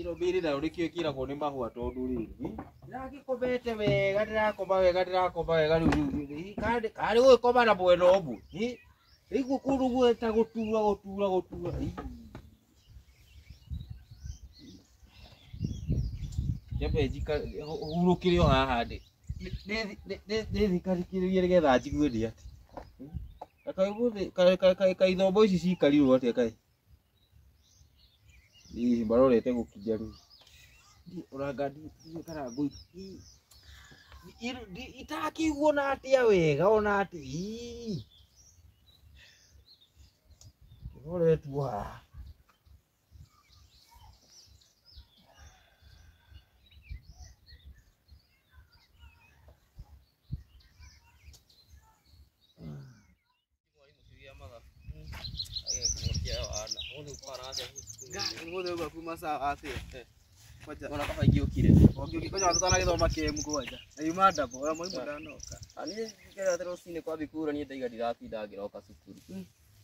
Ino mĩĩrĩ nayo nĩkĩo ĩkĩragwo nĩ mahũa tondũ rĩrĩ ndĩragĩkomete wega ndĩrakoma wega ndĩrakoma wega rĩu rĩu karĩ gũgĩkoma na mwena ũmwe rĩu kũndũ guothe gũtura gũtura gũtura. Nyambe hurũkĩre o haha ndĩthikarĩkĩrĩrie nĩgetha njigue ndĩ atĩ kaĩ ithomo ici cikarirwo atĩa kaĩ hihi marorete gũkinya rĩu ũranga ndiũĩ kana itakĩiguo na atĩa wega ona atĩ kĩroretwo haha. Ũmũthĩ kuma sawa atĩa? Kwanja Ona kaba ingĩũkire. Kwanja tũtanagĩthoma kĩemu kwanja. Na yuma ndabo, ona mwarimũ ndanoka. Niĩ njikaraga atĩ rũcinĩ kwambia kura niĩ ndaiga ndiratinda ngĩroka cukuru.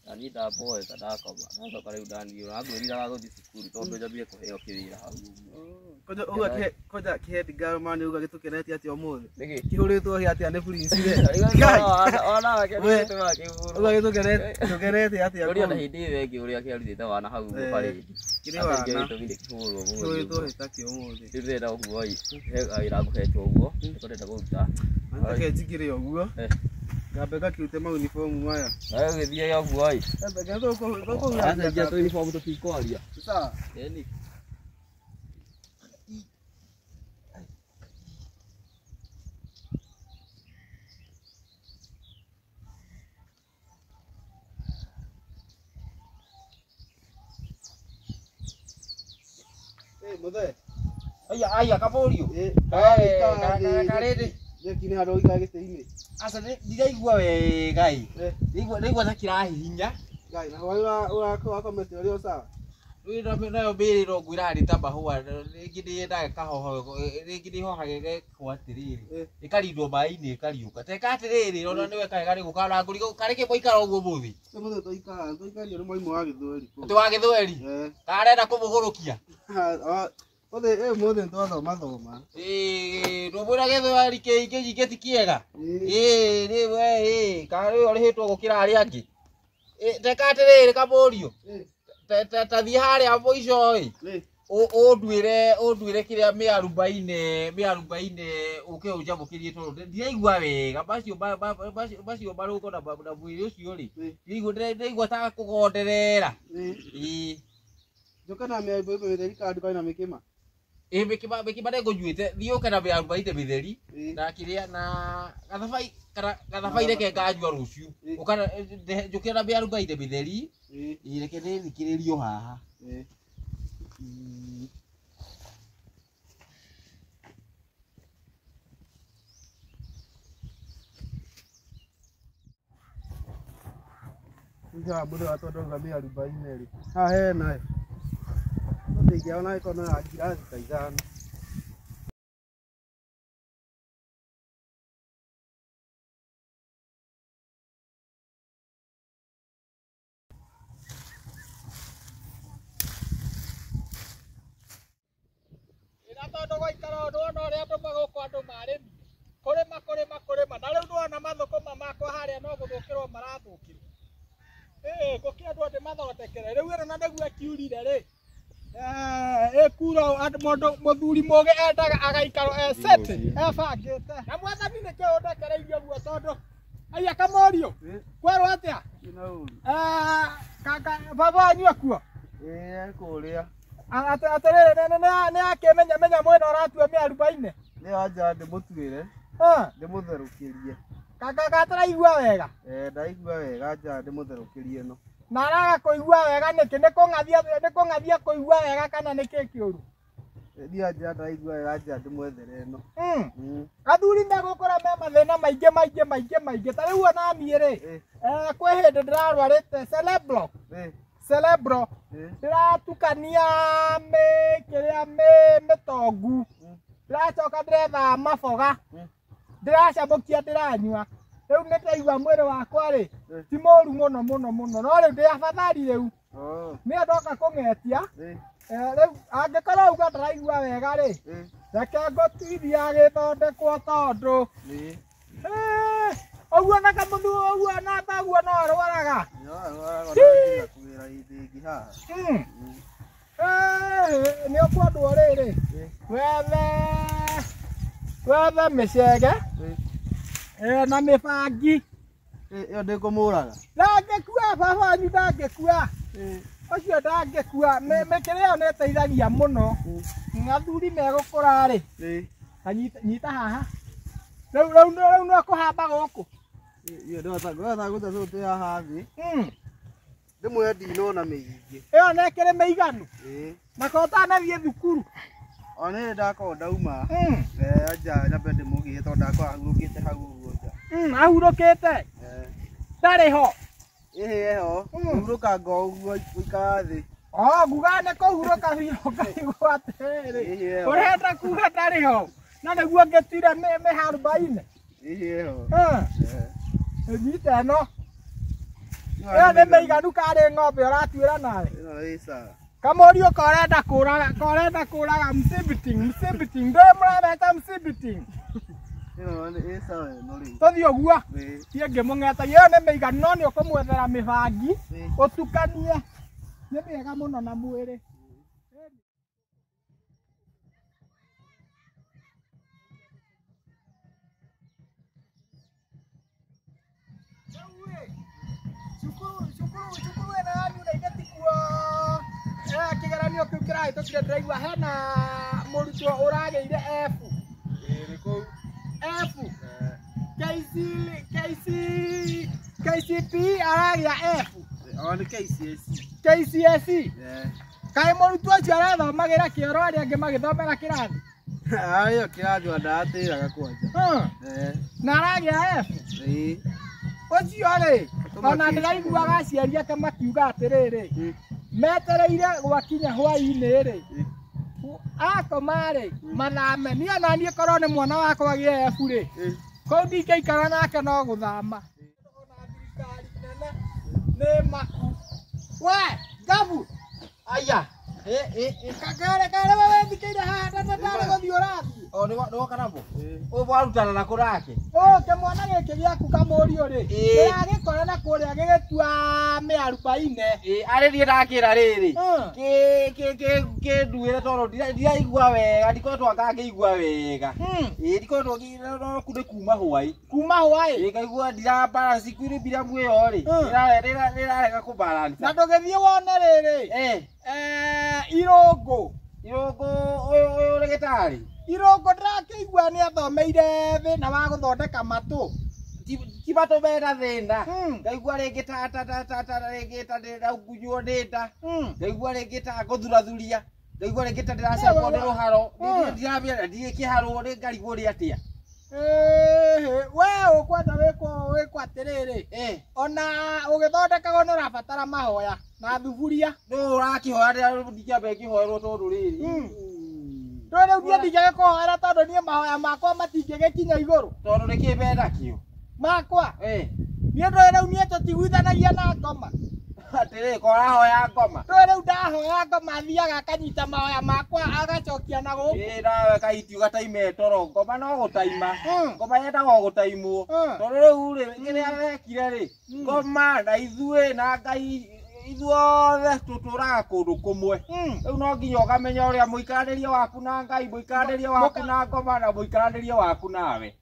Na niĩ ndamboeka ndakoma. Ndacoka rĩu ndaniĩ ũrangwĩriraga gũthiĩ cukuru tondũ njambie kũheo kĩwĩra hau ũguo. Kwanja uga kĩhe kwanja kĩhe girl man uga gĩtũkenetie atĩa ũmũthĩ? Nĩkĩ? Kĩhũrĩtwo hĩ atĩa nĩ Prince we? Ona wake We. nĩgĩtũmaga kĩhũrwo. Uga gĩtũkenetie atĩa Ũrĩa ona kũu? hĩndĩ ĩyo ĩngĩ ũrĩa kĩarutĩte wana hau ũguo Eh, parade. Kĩrĩ Ata wana. gĩtũmire kĩhũrwo ũmũthĩ Kĩhũrĩtwo ũguo. hĩ takĩo ũmũthĩ. Rĩu ndĩrenda ũguo ĩ, he kawĩra ngũhetwo ũguo, nĩko ndĩrenda kũruta. Reke njingĩre ũguo. Eh. Ngambe ngakĩrute maunibomu maya. Nawe ũgĩthiage ũguo ĩ. Reke tũkũhura Acenjia tũ uniform tũtikwaria. Sawa. Ĩni. Eh, mũthee. Aya aya kabũrio. Eh, Karĩrĩ. Nyeki nĩ handũ ũikara gĩtĩ-inĩ. Aca ndiraigua wega ĩ. Eh. Ndiraigua ta kĩrahihinya. Ngai, na hwaĩ ũrakomete ũrĩ o sawa? Rĩu nayo mĩĩrĩ no ngwĩra nĩ ta mahũa rĩngĩ nĩyendaga kahoho rĩngĩ nĩhohage gekwo atĩrĩrĩ Eh. ĩkarindwo maĩ-inĩ ĩkariũka teka atĩrĩrĩ ona nĩwe kaĩ karĩ gũka na ngũrigo karĩ kĩ mwaikara ũguo ũmũthĩ Ũmũthĩ tũikara tũikario nĩ mwarimũ wa gĩthweri kũu. atĩ wa gĩthweri Eh. karenda kũmũgũrũkia. Ũmũthĩ eh, ũmũthĩ nĩtwathoma thoma. Ĩĩ ndũmwĩra gĩthweri kĩingĩ nyingĩ ti kĩega. Ĩĩ. Ĩĩ rĩ we ĩĩ karĩ ũyũ ũrĩhĩtwo gũkĩra arĩa angĩ. Ĩ, teka atĩrĩrĩ kamũriũ Eh, ta thiĩ harĩa mũico ĩ eh. ũnduĩre ũnduĩre kĩrĩa mĩarubaine mĩarubaine ũke ũnjamũkĩrie tondũ ndiraigua wega macio macio marũngo na na mwĩrĩ ũcio rĩ Eh. ndiraigua ta kũgonderera. Eh. Ĩĩ Njoke na mĩarimbo mĩtheri kana ndukane na mĩkĩma. ĩ mĩkĩma mĩkĩma nĩngũnyuĩte thiĩ ũke na mĩarubaine mĩtheri Ĩĩ. na kĩrĩa na gathabai kana gathabai reke nganyua rũciũ Ĩĩ. ũka njũkĩre na mĩarubaine mĩtheri. Ĩĩ. Ĩĩ reke ndĩthikĩrĩrio haha. Ĩĩ. Nja mũthĩ wa tondũ auga mĩarubaine rĩ. Haha hena ĩ. No ndingĩona ĩkono ya ngirathi ta ithano. Ĩna tondũ gwaikara ũũ ndwona ũrĩa andũ magũkũ andũ marĩmi kũrĩma kũrĩma kũrĩma na rĩu ndwona mathũkũma makwa harĩa no gũthũkĩrwo marathũkĩrwo. Ĩĩ ngũkĩendwo ndĩmathondekere rĩu ĩno na nĩguo ĩkiurire rĩ ĩkura ũũ mũndũ mũthuri mũgĩ endaga agaikara ecete ebangĩte na mwathani nĩkĩo ũndekereirie ũguo tondũ aya kamũriũ Ĩĩ. kwerwo atĩa. Ĩna ũru. Baba wanyu akuo. Ĩĩ kũrĩa. Atĩrĩrĩ nĩ akĩmenya menya mwena ũratua mĩarubaine. Nĩ anja ndĩmũtuĩre. Ndĩmũtherũkĩrie. Kaka gataraigua wega. Eh, ndaigua wega anja ndĩmũtherũkĩrie ĩno. Na araga kũigua wega nĩkĩ? Nĩ kũng'athia kũigua wega kana nĩ kĩ kĩũru? Niĩ anja ndaigua wega anja ndĩmwethere ĩno. Athuri megũkora me mathĩna maingĩ maingĩ maingĩ maingĩ ta rĩu ona niĩ rĩ kwĩ hĩndĩ ndĩrarwarĩte cerebro cerebro ndĩratukania kĩrĩa mĩtongu ndĩracoka ndĩretha maboga ndĩracamũkia ndĩranyua rĩu nĩndaigua mwĩrĩ wakwa rĩ ti mũru mũno mũno mũno no rĩu ndĩ afadhali rĩu nĩyo ndoka kũng'etia. Rĩu angĩkorwo uga ndaraigua wega rĩ, reke ngũtuithia agĩthondekwo tondũ ũguo na kamũthu ũguo na taguo no arwaraga. Nĩ ũkwendwo rĩrĩ wethe mĩcege na mĩbangi. Ĩyo ndĩkũmũraga. Ndangĩkua baba wanyu ndangĩkua. Ũcio ndangĩkua. Mĩkĩrĩ ĩyo nĩ ĩteithagia mũno. Athuri megũkũra rĩ, nyita haha. Rĩu no kũhamba gũkũ. Ĩyo ndĩrota gũte twĩ haha thĩ. Ndĩmwe ndinona mĩingĩ. Ĩyo nĩ ĩkĩrĩ mĩiganu. Na ko ũtanathiĩ thukuru. Ona nĩ ndakorwo ndauma. Anja nyambe ndĩmũgĩre tondũ ndakorwo ahurũkĩte hau ũguo nja. Ahurũkĩte? Ndarĩ ho? Ĩhĩ eho. Kũhurũkanga ũguo gũikara thĩ. Nguga nĩ kũhurũka biũ ngaigua atĩrĩrĩ. Ũrenda kuga ndarĩ ho? Na nĩguo ngĩtuire mĩharubaine. Ĩhĩ eho. Nyita ĩno. Ĩyo nĩ mĩiganu karĩ ng'ombe ũratuĩra nawe? Ĩno ĩ sawa. Kamũriũ korenda kũraga msibiting ndũĩ mũrameta msibiting. Ĩno ĩ sawa ĩno rĩ. Tũthiĩ ũguo. Thiĩ ngĩmũng'etagia. Ĩyo nĩ mĩiganu no nĩ ũkũmwethera mĩbangi ũtukanie. Nĩ mĩega mũno na mwĩrĩ. Cukuru ĩno yanyu na ithe tikuo kĩgeranio kĩu kĩrahĩtũkire ndĩraigua hena mũrutwo ũragĩire F. F. KCPE aragĩa F. Nĩ KCSE. KCSE? Kaĩ mũrutwo ũcio arathomagĩra kĩoro arĩa angĩ magĩthomera kĩrathi? Ĩyo kĩrathi ona ndatĩraga kwanja. Na aragĩa F? Ũcio rĩ, ona ndĩraiguaga aciari ake makiuga atĩrĩrĩ, metereire gwakinya hwaĩ-inĩ rĩ, akoma rĩ, mathame. Niĩ ona niĩ korwo nĩ mwana wakwa agĩe F rĩ, kũu ndingĩikara nake no gũthama. Ona thirikari nene nĩ maku. We, Ngabu. Aya. Kare we wethikĩire haha ndarĩ gũthiĩ ũrathiĩ. Nĩ woka nabo? Ũyũ warutana na kũrake? Kĩmwana gĩkĩ gĩaku kamũriũ rĩ, ndĩragĩkora na kũrĩa gĩgĩtua mĩarubaine. Arĩ niĩ ndakĩra rĩrĩ. Kĩnduĩre tondũ ndiraigua wega, ndikoretwo anga ngĩigua wega. Ndikoretwo no nĩ kuma hwaĩ. Kuma hwaĩ? Ngaigua ndira balance equilibrium ĩyo rĩ, nĩrarega kũ balance. Na ndũgĩthiĩ wone rĩrĩ. Irũngũ. Irũngũ ũyũ ndagĩtarĩ. Irũngũ ndĩrakĩigua nĩ athomeire thĩna wa gũthondeka matũ. Ti matũ mena thĩna. Ngaigua rĩngĩ ta rĩngĩ ta ndĩraungunywo nĩ nda. Ngaigua rĩngĩ ta ngũthurathuria. Ngaigua rĩngĩ ta ndĩracemwo nĩ rũharo. Ndiramenya ndikĩharwo nĩ ngarigwo nĩ atĩa. We ũkwenda wĩkwo atĩrĩrĩ. Ona ũgĩthondekagwo nĩ ũrabatara mahoya na thuburia. Nũ ũrakĩhoya ndingĩamba ngĩhoerwo tondũ rĩrĩ. Ndũĩ rĩu niĩ ndingĩgĩkũhoera tondũ niĩ mahoya makwa matingĩgĩkinya igũrũ. Tondũ nĩkĩĩ menakĩo? Makwa? Niĩ ndũĩ rĩu niĩ tũtiguithanagia na ngoma. Atĩrĩrĩ, ko ũrahoya ngoma? Ndũĩ rĩu ndahoya ngoma athiaga akanyita mahoya makwa agacokia na gũkũ. Ĩĩ nawe kaiti ũgataime toro, ngoma no gũtaima. Ngoma yendaga o gũtaimwo. Tondũ rĩu rĩ, kĩrĩa wekire rĩ, ngoma na ithuĩ na Ngai ithuothe tũtũraga kũndũ kũmwe. Rĩu no nginya ũkamenya ũrĩa mũikaranĩrie waku na Ngai, mũikaranĩrie waku na ngoma na mũikaranĩrie waku nawe.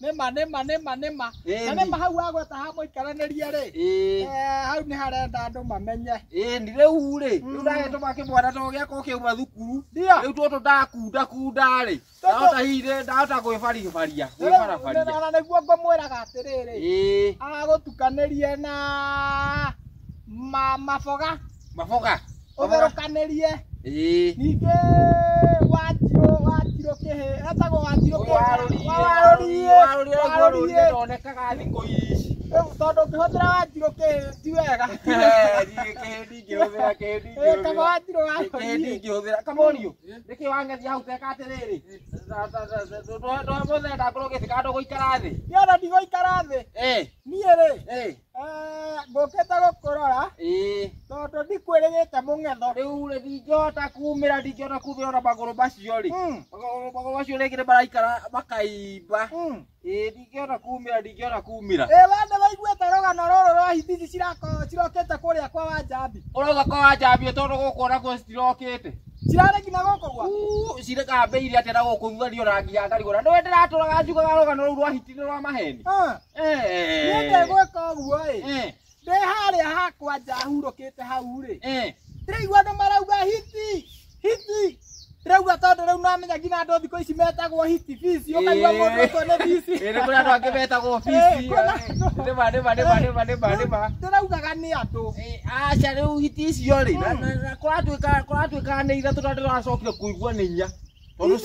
Nĩma nĩma nĩma nĩma. Na nĩma hau wagweta ha mũikaranĩrie rĩ. Hau nĩ harenda andũ mamenye. Ĩni rĩu rĩ, rĩu ndagĩtũma kĩmwana to gĩakwa kĩauma thukuru. Rĩu tũtũ ndakunda kunda rĩ. Ndahota hihi ndahota kwĩbaribaria, kwĩbarabaria. Na nĩguo ngũmwĩraga atĩrĩrĩ. Agũtukanĩrie na maboga. Maboga. Ũtherũkanĩrie. Ningĩ wanjirũ kĩhĩ, etagwo wanjirũ kĩhĩ. Warũriĩ ndonekaga thikũ ici. Tondũ ũngĩhũthĩra wanjirũ kĩhĩ ti wega. Ndingĩhũthĩra kĩhĩ ndingĩhũthĩra. Kaba wanjirũ warũriĩ. Ndingĩhũthĩra. Kamũriũ, nĩkĩ wang'ethia hau teka atĩrĩrĩ? Ndũhe ndakorwo ngĩtĩka ndũgũikara thĩ. Niĩ ona ndigũikara thĩ. Niĩ rĩ, ngũkĩte gũkũrora tondũ ndikwĩrĩgĩte mũng'etho. Rĩu rĩ ndingĩhota kumĩra ona magũrũ macio rĩ. Magũrũ macio rĩngĩ nĩ maraikara makaimba. Ĩĩ ndingĩhota kumĩra. Ĩ we nĩ waiguĩte rũgano rũrũ rwa hiti ici cirokĩte kũrĩa kwa Wanjambi? Ũrauga kwa Wanjambi tondũ gũkũ onakuo citirokĩte. Cirarĩ nginya gũkũ gwaku? Cirĩkambĩire atĩa na gũkũ thutha niĩ ona nginya ngarigwo. Na nĩwe ndĩratũraga njugaga rũgano rũu rwa hiti nĩ rwa maheni. Niĩ ndĩgwĩka ũguo ĩ. Ndĩ harĩa hakwa nja hurũkĩte hau rĩ. Ndĩraigua andũ marauga hiti hiti. Ndĩraigua tondũ rĩu namenya nginya andũ thikũ ici metagwo hiti bici, ũkaigua mũndũ ũcio nĩ bici. Ĩ nĩ kũrĩ andũ angĩ metagwo bici. Nĩma nĩma nĩma nĩma nĩma nĩma. Ndĩraugaga nĩ andũ. Aca rĩu hiti icio rĩ, kũratuĩka nĩ ithatũ na ndĩracokire kũigua nĩ inya. Tondũ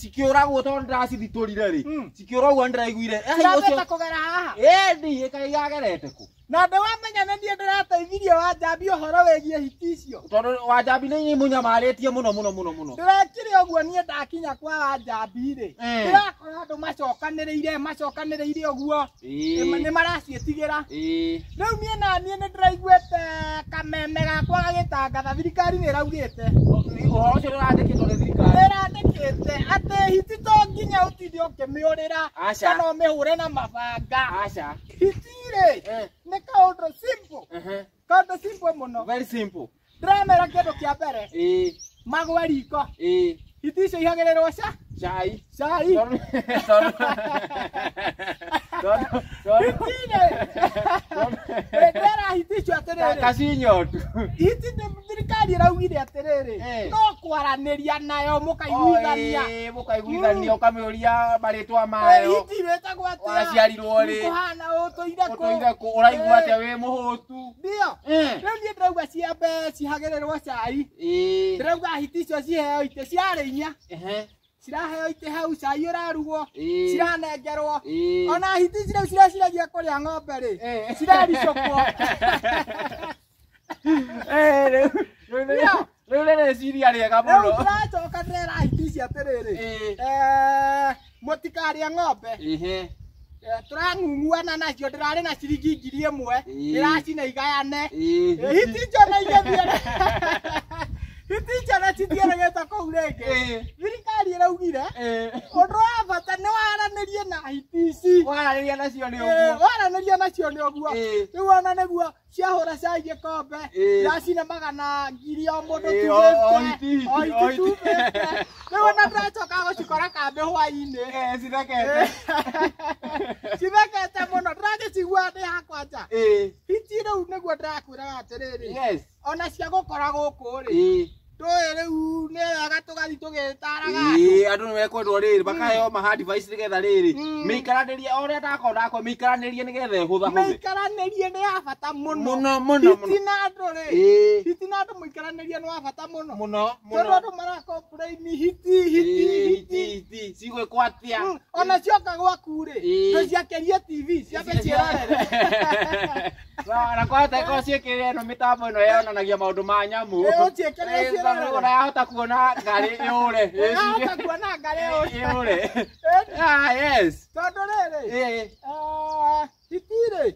cikĩũragwo tondũ ndĩracithitũrire rĩ, cikĩũragwo nĩndĩraiguire. Cirambĩte kũgera haha? Ĩni, ĩkaĩ yagerete kũ? Na ndĩwamenya nĩ niĩ ndĩrateithirie Wanjambi ũhoro wĩgiĩ hiti icio. Tondũ Wanjambi nĩ mũnyamarĩtie mũno mũno mũno mũno. Ndĩrekire ũguo niĩ ndakinya kwa Wanjambi rĩ, ndĩrakora andũ macokanĩrĩire ũguo, nĩ maraciĩtigĩra. Rĩu niĩ na niĩ nĩ ndĩraiguĩte kameme gakwa gagĩtangatha thirikari nĩ ĩraugĩte. Ũhoro ũcio nĩũrandĩkĩtwo nĩ thirikari. Nĩĩrandĩkĩte atĩ hiti to nginya ũtinde ũkĩmĩũrĩra kana ũmĩhũre na mabanga. Aca. Hiti rĩ nĩ kaũndũ simple. Kaũndũ simple mũno. Very simple. Ndĩramera kĩndũ kĩa mbere. Magwe riko. Hiti icio ihagĩrĩrwo cai. Cai. Hiti rĩ. Ndĩrera hiti icio atĩrĩrĩ. Kacinyotu. Hiti nĩ thirikari ĩraugire atĩrĩrĩ, no kwaranĩria nayo mũkaiguithania. Mũkaiguithania ũkamĩũria marĩtwa mayo. Hiti wĩtagwo atĩa? Waciarirwo rĩ? Kũhana ũtũire kũ? Ũtũire kũ? Ũraigua atĩa wĩ mũhũtu? Ndio. Rĩu niĩ ndĩrauga ciambe cihagĩrĩrwo cai. Ndĩrauga hiti icio ciheo itĩ ciarĩ inya. Ciraheo itĩ hau, cai ũrarugwo, ciranengerwo. Ona hiti ici rĩu ciraciragia kũrĩa ng'ombe rĩ, ciraricũkwo. Rĩu nĩ rĩciria rĩega mũno. Rĩu ndĩracoka ndĩrera hiti ici atĩrĩrĩ, mũtikarĩe ng'ombe. Tũrang'ung'uana nacio, ndĩrarĩ na ciringi 1000, ndĩracina igayane. Hiti icio na igĩthiĩ. Hiti icio na cithiĩrĩgĩte kũu rĩngĩ. Thirikari ĩraugire, ũndũ wa bata nĩ waranĩrie na hiti ici. Waranĩria nacio nĩ ũguo. Waranĩria nacio nĩ ũguo. Rĩu ona nĩguo ciahũra cai gĩkombe, iracina 100,000 o mũndũ 250. O hiti 250. Rĩu ona ndĩracoka gũcikora kambĩ hwaĩ-inĩ. Cithekete. Cithekete mũno, ndĩragĩcigua ndĩ hakwa nja. Hiti rĩu nĩguo ndĩrakwĩraga atĩrĩrĩ, ona cia gũkora gũkũ rĩ, tũĩ rĩu nĩ wega tũgathiĩ tũgĩtaraga andũ. Andũ nĩ mekwendwo rĩrĩ, makaheo ma advice nĩgetha rĩrĩ, mĩikaranĩrie o ũrĩa ndakorwo ndakwa, mĩikaranĩrie nĩgetha ĩhũthahũthe. Mĩikaranĩrie nĩ ya bata mũno. Mũno mũno mũno. Hiti na andũ rĩ, hiti na andũ mũikaranĩrie nĩ wa bata mũno. Mũno mũno. Tondũ andũ mara complain hiti hiti hiti hiti cigwĩkwo atĩa? Ona cioka gwaku rĩ, ndũciakĩrie TV, ciambe ciĩrorere. Na kwahota ĩkorwo ciĩkĩrĩre ĩno mĩtambo ĩno yonanagia maũndũ ma nyamũ. Ũciĩkĩrĩre ciĩrorere. Ona yahota kuona ngarĩ yũre. Yahota kuona ngarĩ yũre. Yes. Tondũ rĩrĩ, hiti rĩ,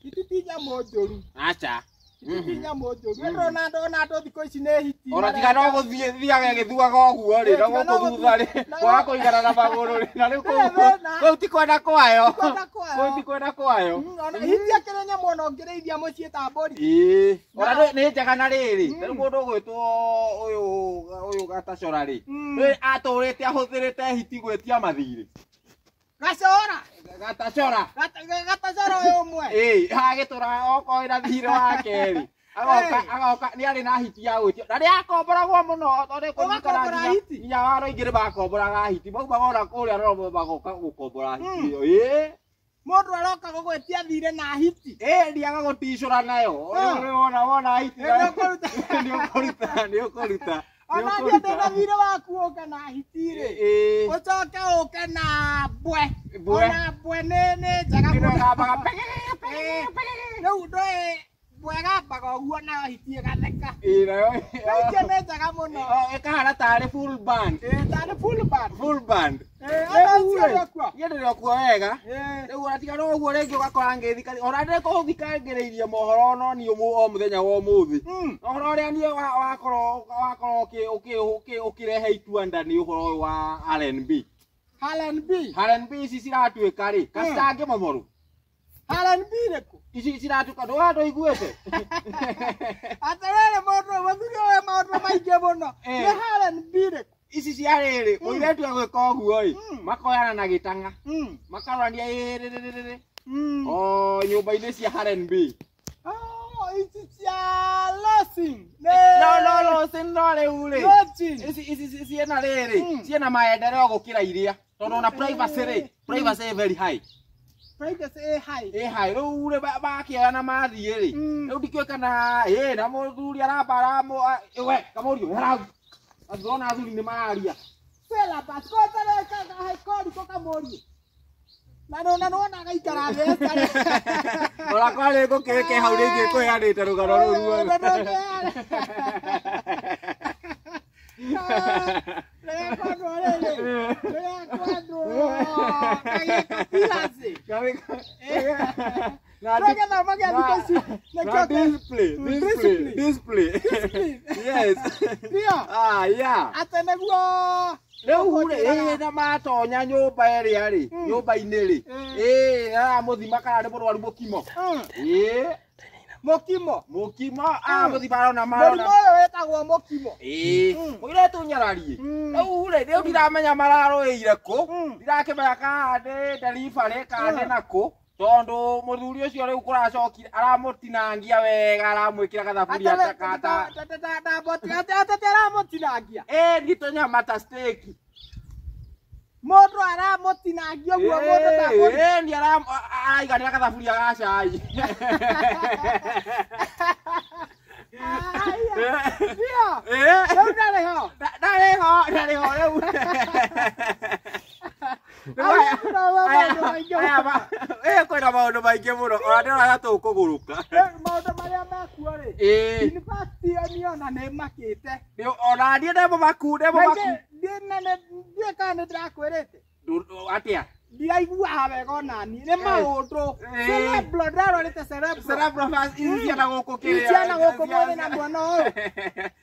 hiti ti nyamũ njũru. Aca. Hiti ti nyamũ njũru. Nĩ ndĩrona ona andũ thikũ ici nĩ hiti. Ona tiga no gũthiĩ thiaga ĩgĩthuaga ũguo rĩ, no gũkũ thutha rĩ, kwaga kũigana na magũrũ rĩ, na rĩu kũu ti kwenda kwayo. Kũu ti kwenda kwayo. Ona hiti akĩrĩ nyamũ ona ũngĩrĩithia mũciĩ ta mbũri. Ona nĩ njega na rĩrĩ, rĩu mũndũ ũgwĩtwo ũyũ Gatacora rĩ, atũrĩte ahũthĩrĩte hiti gwĩtia mathirĩ. Gacora. Gatacora. Gatacora ũyũ ũmwe. Agĩtũra okorwo wĩna thirĩ wake rĩ, agoka nĩ arĩ na hiti ya gwĩtio. Na nĩ akomboragwo mũno tondũ Ũgakombora hiti? nginya waro aingĩ nĩ makomboraga hiti. Mauma mona kũrĩa Rorombo magoka gũkombora hiti ĩyo. Mũndũ aroka gũgwĩtia thirĩ na hiti. Ndiaga gũticũra nayo. Wona hiti. Nĩ ũkũruta. Nĩ ũkũruta. Ona niĩ ndĩna thirĩ waku ũke na hiti rĩ, ũcoke ũke na mbwe. Ona mbwe nĩ njega mũno. Rĩu ndũĩ Mbwa ĩgambaga ũguo nayo hiti ĩgatheka. Ĩĩ nayo. Icio nĩ njega mũno. Ĩkahana tarĩ full band. Ĩĩ tarĩ full band. Full band. Ĩĩ ona ũcio ũrĩ okuo. Niĩ ndĩrĩ okuo wega. Ĩĩ. Rĩu ona tiga no ũguo rĩngĩ ũgakora ngĩthika ona ndĩkũthikangĩrĩirie mohoro no niĩ o mũthenya wa ũmũthĩ. Ũhoro ũrĩa niĩ wakorwo ũkĩrehe itua nda nĩ ũhoro ũyũ wa R&B. R&B. R&B ici ciratuĩka rĩ, kacitangĩmomorwo. R&B rĩkũ? Ici ciratuĩka ndũra ndũiguĩte. Atĩrĩrĩ mũndũ mũthuri ũyũ maũndũ maingĩ mũno. Nĩ R&B rĩkũ? Ici cia rĩrĩ, mũirĩtu agwĩka ũguo ĩ, makoyana na gĩtang'a. Makarorania ĩrĩrĩrĩrĩ. O nyũmba-inĩ cia R&B. Oh, ici cia losing. No no losing no rĩu rĩ. Losing. Ici ici ciĩna rĩrĩ, ciĩna maendeleo gũkĩra iria. Tondũ ona privacy rĩ, privacy ĩ very high. Privacy ĩ high. Ĩ high. Rĩu rĩ makĩoyana mathiĩ rĩ. Rĩu ndikĩũĩ kana ĩ na mũthuri aramba we kamũriũ harau. Ndĩrona athuri nĩ mararia. Syllabus kwanza rĩ koriko kamũriũ. Na nona nona gaikara thĩ estarĩ. Ona kwarĩ ngũkĩ hau rĩngĩ kũheanĩte rũgano rũu ruothe. Rĩkwandwo rĩrĩ. Rĩkwandwo. Kagĩka Na Nĩgetha magĩa thikũ ici. Na display, display, display. Yes. Ndio. Ah, yeah. Atĩ nĩguo Rĩu rĩ, ĩ na matonya nyũmba ĩrĩa rĩ, nyũmba-inĩ rĩ. Ĩ aramũthima kana nĩ mũrwaru mũkimo. Ĩ mũkimo. Mũkimo, amũthima arona marona. Mũrimũ ũyũ wĩtagwo mũkimo. Ĩ, mũirĩtu nyarariĩ. Rĩu rĩ, rĩu ndiramenya mararũĩire kũ. Ndirakĩmenya kana nĩ delivery kana nĩ nakũ. Tondũ mũthuri ũcio rĩu kũracokire aramũtinangia wega aramwĩkĩra gathaburia ta Atĩ aramũtinangia. Ĩ nĩ tũnyama ta steak. Mũndũ aramũtinangia ũguo mũndũ ta mũndũ. Ĩ nĩ araiganĩra gathaburia ga cai. Ndio. Rĩu ndarĩ ho. Ndarĩ ho, ndarĩ ho rĩu. Kwĩna maũndũ maingĩ mũno ona ndĩrona ta tũkũgũrũka. Maũndũ marĩa mekuo rĩ. University niĩ ona nĩ makĩte. Ona niĩ ndĩ mũmaku, ndĩ mũmaku. Ndiũĩ kana nĩ ndĩrakwĩrĩte. Atĩa? Ndiraiguaga wega ona niĩ. Nĩ maũndũ. Cerebral, ndarorete cerebral. Cerebral first, ici ciana gũkũ kĩrĩa. Ciana gũkũ mwĩrĩ na mwena ũyũ.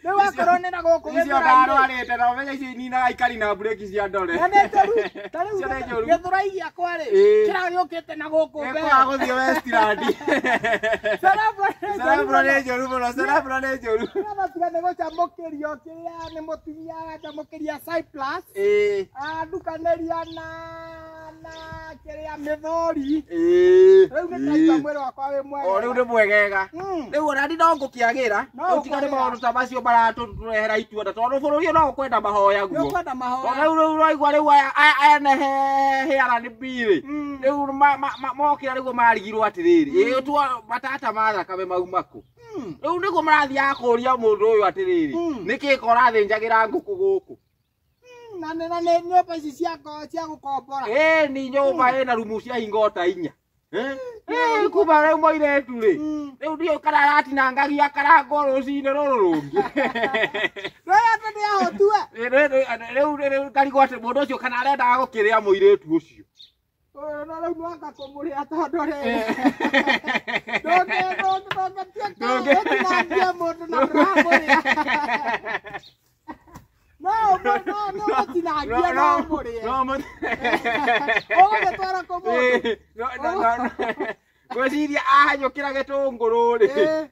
Rĩu akorwo nĩ na gũkũ Icio ndarwarĩte na ũmenye icio ininaga ikari na breki cia ndore. Na nĩ njũru. Ta rĩu gĩthũrai gĩakwa rĩ, kĩrĩa gĩũkĩte na gũkũ mbere. Gĩkwaga gũthiĩ Westland. Cerebral nĩ njũru mũno, cerebral nĩ njũru. Nĩmatiga nĩ gũcamũkĩrio kĩrĩa nĩ mũtumia aracamũkĩria Cyprus. Andukanĩria na kĩrĩa mĩthori. Rĩu nĩ ndaigua mwĩrĩ wakwa wĩ mwega. O rĩu nĩ mwegega. Rĩu ona niĩ no ngũkĩagĩra. Rĩu tiga nĩ maũndũ ta macio maratũrehera itua nda tondũ bũrũri ũyũ no ũkwenda mahoya guo. Nĩ ũkwenda mahoya. Tondũ rĩu ũraigua rĩu aya ene HRNB rĩ. Rĩu mokĩra nĩguo marigirwo atĩrĩrĩ. Ĩ tuo matata ma thakame mauma kũ? Rĩu nĩguo marathiaga kũria mũndũ ũyũ atĩrĩrĩ. Nĩkĩ korathĩnjagĩra ngũkũ gũkũ? Na nĩ nyũmba ici cia gũkombora. Ĩ nĩ nyũmba ĩna rumu cia hingo ta inya. Ĩ kuma rĩu mũirĩtu rĩ. Rĩu ndiũĩ kana aratinangagia karangwo rũcinĩ rũrũ rũngĩ. Rĩu atĩ nĩ ahotue. Rĩu rĩu ngarigwo atĩ mũndũ ũcio kana arendaga gũkĩrĩa mũirĩtu ũcio. Ũyũ no rĩu nwanga kũmũrĩa tondũ rĩrĩ. Ndũngĩtinangia mũndũ na ndũramũrĩa. No, no, no, mũtinangie no mũrĩe. No mũrĩe. Ũgũgĩtwara kũ mũndũ? No, no, no. Ngwĩciria ahanyũkĩra gĩtũngũrũ rĩ,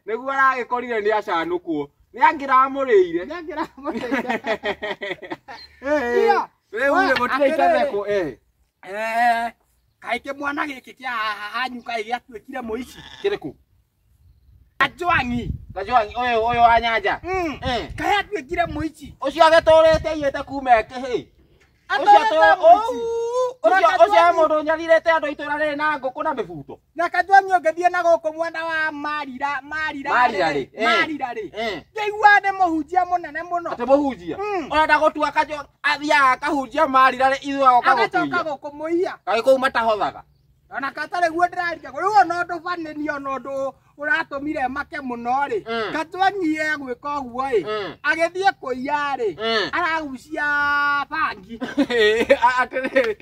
nĩguo aragĩkorire nĩ acanũkwo. Nĩ angĩramũrĩire. Nĩ angĩramũrĩire. Rĩu rĩ gũtirĩ ithethekwo. Kaĩ kĩmwana gĩkĩ kĩa haha hanyu kaĩ gĩatuĩkire mũici? Kĩrĩkũ? Kajwang'i. Kajwang'i ũyũ ũyũ wa Nyanja. Kaĩ atuĩkire mũici? Ũcio agĩtũrĩte aiyĩte kuma e kĩhĩĩ. Ũcio he mũndũ ũnyarirĩte andũ a itũũra rĩrĩ na ngũkũ na mĩbuto. Na Kajwang'i ũngĩthiĩ na gũkũ mwena wa Marira Marira rĩ. Ngĩigua nĩ mũhunjia mũnene mũno. Atĩ mũhunjia? Ũrenda gũtua Kajwang'i athiaga akahunjia Marira rĩ ithuĩ agoka gũtũiya. Agacoka gũkũmũiya. Kaĩ kũu matahothaga. Ona katarĩ guo ndĩraria rĩu ona ũndũ banĩ ona ũndũ ũratũmire make mũno rĩ Kachwangi egwĩka ũguo ĩ agĩthiĩ kũiya rĩ aragucia bangi atĩrĩrĩ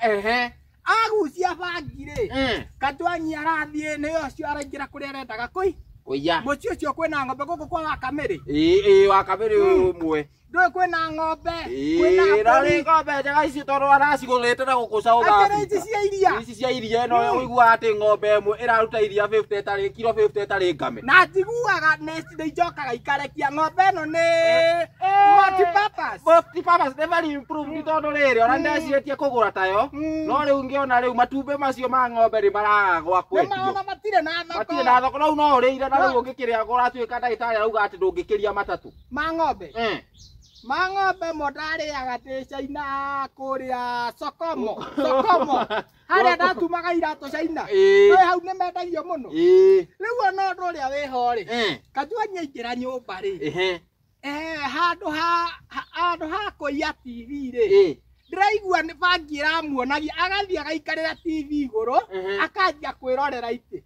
ehe agucia bangi rĩ Kachwangi arathiĩ nĩ ũcio araingĩra kũrĩa arendaga kũi kũiya mũciĩ ũcio kwĩna ng'ombe gũkũ kwa Wakamĩrĩ ĩĩ Wakamĩrĩ ũmwe ndũĩ kwĩna ng'ombe kwĩna mbũri ng'ombe njega ici tondũ aracigũrĩte na gũkũ South Africa ici cia iria ici cia iria ĩno ũiguaga atĩ ng'ombe ĩmwe ĩraruta iria 50 ĩtarĩ kiro 50 ĩtarĩ ngame na njiguaga nĩ icokaga ikarekia ng'ombe ĩno nĩ multi-purpose multi-purpose never improved tondũ rĩrĩ ona ndecirĩtie kũgũra tayo no rĩu ngĩona rĩu matumbĩ macio ma ng'ombe nĩ maraga gwa kwendio nĩmaona matirĩ na thoko matirĩ na thoko rĩu no ũrĩire na rĩu ũngĩkĩrĩa ũratuĩka ndagĩtarĩ arauga atĩ ndũngĩkĩria matatũ ma ng'ombe ma ng'ombe mo ndarĩaga ndĩ China kũrĩa Sokomo Sokomo harĩa ndatumaga iratũ China ĩ hau nĩ mendagio mũno rĩu ona ũndũ ũrĩa wĩho rĩ Kachwangi aingĩra nyũmba rĩ handũ ha kũiya TV rĩ ndĩraigua nĩ bangi ĩramuonagia agathiĩ agaikarĩra TV igũrũ akanjia kwĩrorera itĩ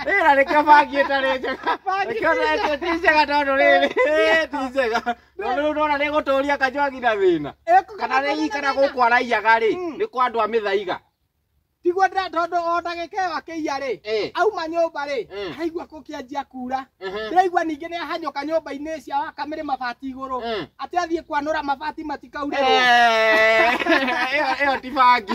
ĩra nĩkĩo bangi ĩtarĩ njega nĩkĩo ti njega tondũ rĩrĩ ti njega tondũ rĩu ndona nĩ gũtũria Kachwangi na thĩna kana rĩi kana gũkũ araiyaga rĩ nĩ kwa andũ a mĩthaiga tiguo tondũ o ndagĩka ĩyo akĩiya rĩ auma nyũmba rĩ araigua gũkĩanjia kura ndĩraigua ningĩ nĩ ahanyũka nyũmba-inĩ cia Wakamĩrĩ mabati igũrũ atĩ athiĩ kwanũra mabati matikaurĩrwo ĩyo ti bangi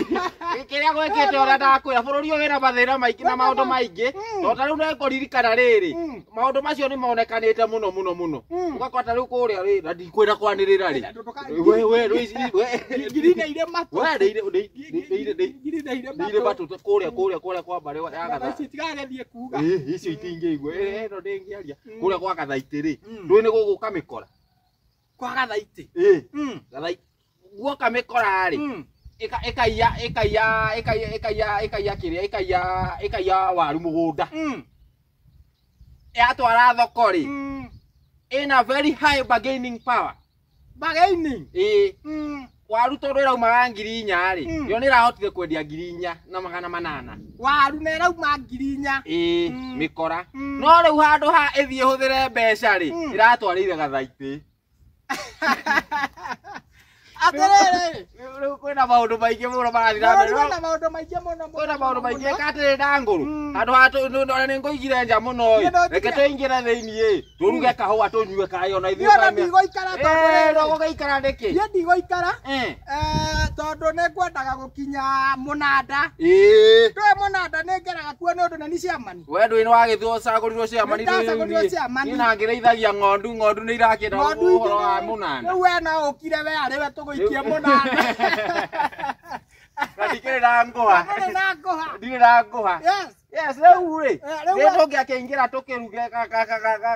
kĩrĩa gwĩkĩte ona ndakwĩra bũrũri ũyũ wĩna mathĩna maingĩ na maũndũ maingĩ tondũ ta rĩu nĩngũririkana rĩrĩ maũndũ macio nĩ monekanĩte mũno mũno mũno ũgakora ta rĩu kũrĩa rĩ na ndikwenda kwanĩrĩra rĩ ngiri nĩ irĩ matũ nĩ matũ kũrĩa kũrĩa kũrĩa kwa mbarĩ ya gatha ici itigagethiĩ kuga icio itingĩigua ĩno ndĩngĩaria kũrĩa kwa Gathaitĩ rĩ ndũĩ nĩ gũgũka mĩkora kwa Gathaitĩ Gathaitĩ guoka mĩkora rĩ ĩkaiya ĩkaiya ĩkaiya ĩkaiya ĩkaiya kĩrĩa ĩkaiya ĩkaiya waru mũgũnda yatwara thoko rĩ ĩna very high bargaining power bargaining waru tondũ ĩraumaga 4,000 rĩ yo nĩ ĩrahotire kwendia 4,800 waru nĩ ĩrauma 4,000 mĩkora no rĩu handũ ha ĩthiĩ ĩhũthĩre mbeca rĩ ĩratwarĩire Gathaitĩ atĩrĩrĩ rĩu kwĩna maũndũ maingĩ mũno marathiĩ na mbere kwĩna maũndũ maingĩ mũno kwĩna maũndũ maingĩ katĩrĩ ndangũrũ handũ ha ona nĩ ngũigire nja mũno ĩ reke tũingĩre thĩinĩ ĩ tũruge kahũa tũnyue kaĩ ona ithuĩ ona ndigũikara tondũ ndũgũgĩikara nĩkĩ niĩ ndigũikara tondũ nĩ ngwendaga gũkinya mũnanda ndũĩ mũnanda nĩ ngeraga kuo nĩ ũndũ nĩ ciamani we ndũĩ nĩ wagĩthiĩ ũcagũrirwo ciamani ndacagũrirwo ciamani niĩ na ngĩrĩithagia ng'ondu ng'ondu nĩ irakĩenda ũhoro wa mũnanda rĩu we no ũkire we arĩ we tũgũikie mũnanda na ndikĩrĩ na ngũha ndirĩ na ngũha yes yes rĩu rĩ nĩ tũngĩakĩingĩra tũkĩruge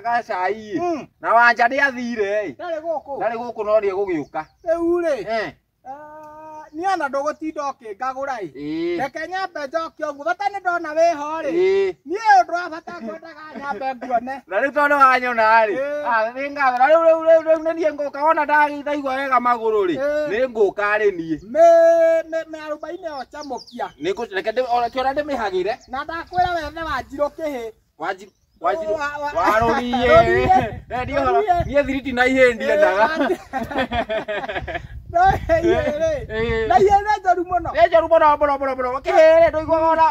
gacai na Wanja nĩ athire ĩ ndarĩ gũkũ no nĩ egũgĩũka rĩu rĩ niĩ ona ndũgũtinda ũkĩngagũra ĩ reke nyambe njoke ũguo bata nĩ ndona wĩho rĩ niĩ ũndũ wa bata ngwendaga nyambe nguone na rĩu tondũ wanyona rĩ nĩ ngatho na rĩu rĩu rĩu rĩu nĩ niĩ ngũka wona ndaigua wega magũrũ rĩ nĩ ngũka rĩ niĩ mĩarubainĩ ĩyo chamũkia reke kĩona ndĩmĩhagĩre na ndakwĩra wethe Wanjirũ kĩhĩ Wanjirũ warũriĩ niĩ thiriti na ihĩ ndiendaga na ihĩ nĩ njoru mũno nĩ njoru mũno mũno mũno mũno kĩhĩ rĩ ndũiguaga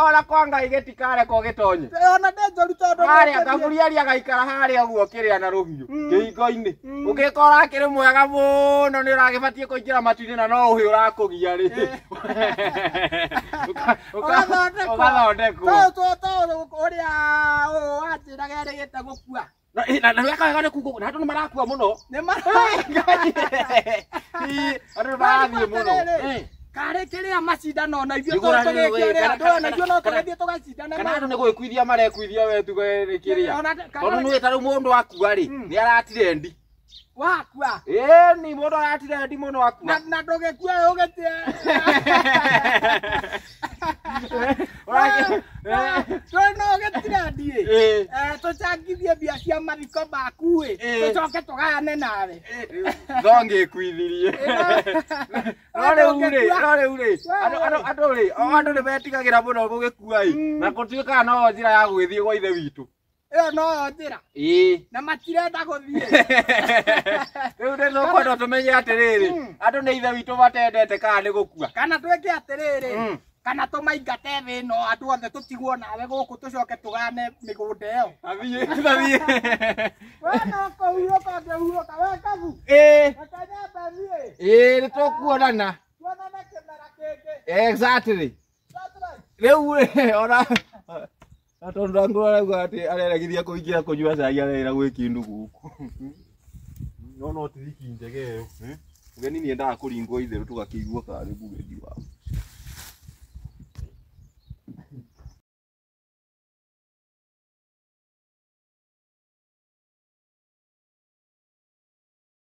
ona kwa Ngai gĩtikarekwo gĩtonye ona nĩ njoru tondũ harĩa Gaburieli agaikara harĩa ũguo kĩrĩa na rũhiũ kĩhingo-inĩ ũngĩkora akĩrĩ mwega mũno nĩ ũragĩbatiĩ kũingĩra matu-inĩ na no ũhĩ ũrakũgia rĩ ũgathondekwo tondũ ũrĩa wanjĩraga erĩgĩte gũkua na weka wega nĩ kuga na andũ nĩ marakua mũno nĩ andũ nĩ marathiĩ mũno karĩ kĩrĩa macindano na ithuĩ tũgĩkĩrĩa na ithuĩ no tũgĩthiĩ tũgacindana kana andũ nĩ gwĩkuithia marekuithia we tuge nĩ kĩrĩa tondũ nĩ ta rĩu mũndũ akua rĩ nĩ aratirendi wakua ĩni mũndũ aratirendi mũno akua na ndũgĩkue ũgĩtie no ũgĩtirendi ĩ tũcangithie mbia cia mathiko maku ĩ tũcoke tũgayane nawe no ngĩkuithirie No rĩu rĩ, no rĩu rĩ, andũ rĩ, o andũ nĩ metigagĩra mũno gũgĩkua ĩ, na gũtuĩkaga no njĩra ya gũgĩthiĩ gwa ithe witũ. Ĩyo noyo njĩra. Ĩĩ. Na matirenda gũthiĩ. Rĩu nĩ tũkwenda tũmenye atĩrĩrĩ, andũ nĩ ithe witũ matendete kana nĩ gũkua. Kana twĩke atĩrĩrĩ, kana tũmaingate thĩ ĩno andũ othe tũtigwo nawe gũkũ tũcoke tũgane mĩgũnda ĩyo. Athiĩ, athiĩ. We no kũhurũka ũngĩhurũka we kabu. Ĩĩ. Reke nyambe thiĩ. Ĩĩ, nĩ tũkuonana. Tuonane kĩmera kĩngĩ. Exactly. That's right. Rĩu rĩ, ona na tondũ ndangũra arauga atĩ areregithia kũingĩra kũnyua cai arera gwĩ kĩndũ gũkũ. No no tiriki njega ĩyo. Mũgeni nĩ endaga kũringwo itherũ tũgakĩigua karĩ mũgeni wao.